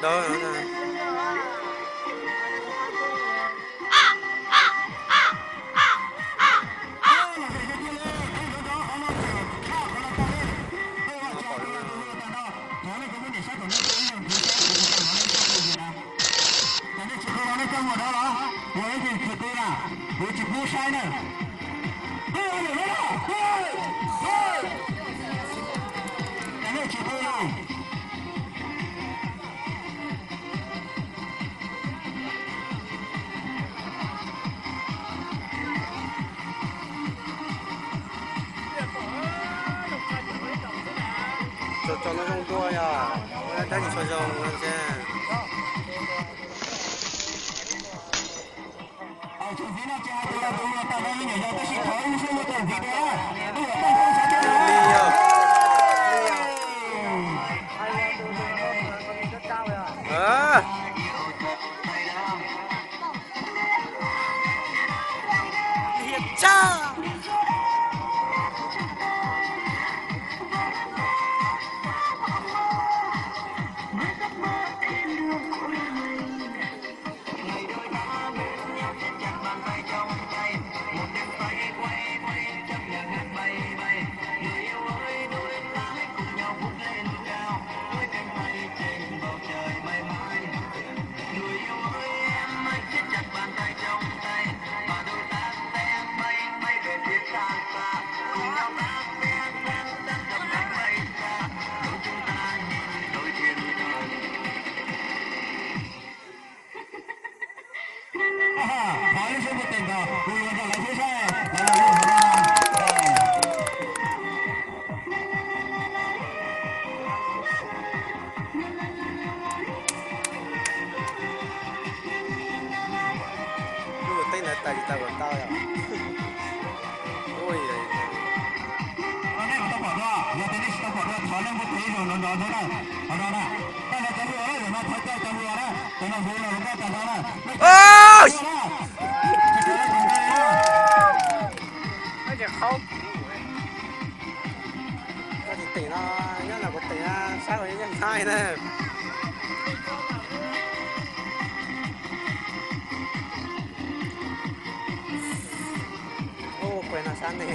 Ntau. Cov nej tsis qw los nej coj mus dov los, yog nej tsis qw na, kuv tsis pub saib na. Cov nej tsis qw na. Tso tso no zoo dua yog, tab sis tso zoo no ntshe. Thov ib suab npuaj tes nkaus, kuv yuav nrog lawv thiab saib. Lub teeb ntawd tas tsis tas kom tau yom. Ua, nej tau pom dua, yog tias nej tsis tau pom dua thov nej npuaj tes ib zaug nrov nrov ntawd na. Qhov no na, koj cov hluas na, zaum no thov caw cov hluas na, cov no hu los koj tag nrho na. Tsis tim no, nyob no kuv tim na, saib ua yeej ntxhais na. Ua kuv no sab ntej.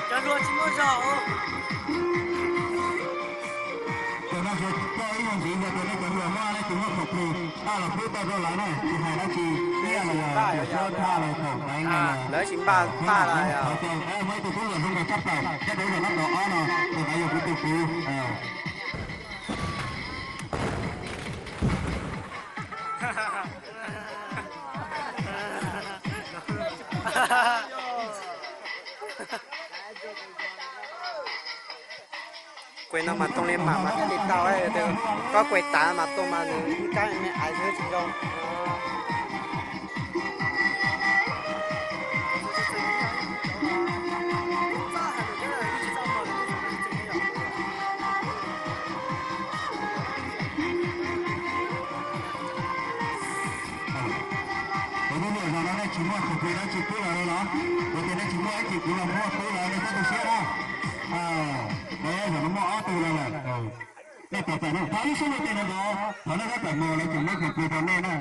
Cov hluas tsis muaj zog. Cov no tsuas coj ib zaug ntxiv, yog tias nej cov hluas muaj leej twg muaj khoom plig, npaj los pub tau rau lawv na, tsis hais dab tsi, ib yam li tias suab thaj los khoom peev no, lawv tsis npaj thaj los. Muaj ib tug tub hluas zoo nkauj tshaj plaws, coj rau zaum no tau ob no, tus ntawd yog kuv tus kwv. Kues no mas tooj li mam mas thiaj li tau, koj kues tas mas tooj mas nws ib kab me aiv xwb tsis zoo. Kuv tus niam no nej tsis muaj khoom plig dab tsi pub lawv li los? Yog tias nej tsis muaj ib chim kuv los muaj pub lawv, nej txhob tu siab na. Zaum no muaj ob tug no lawm. Nej tos txais no, thov ib suab npuaj tes no, thov nej tab tom mus, lawv tseem muab khoom plig rau nej na.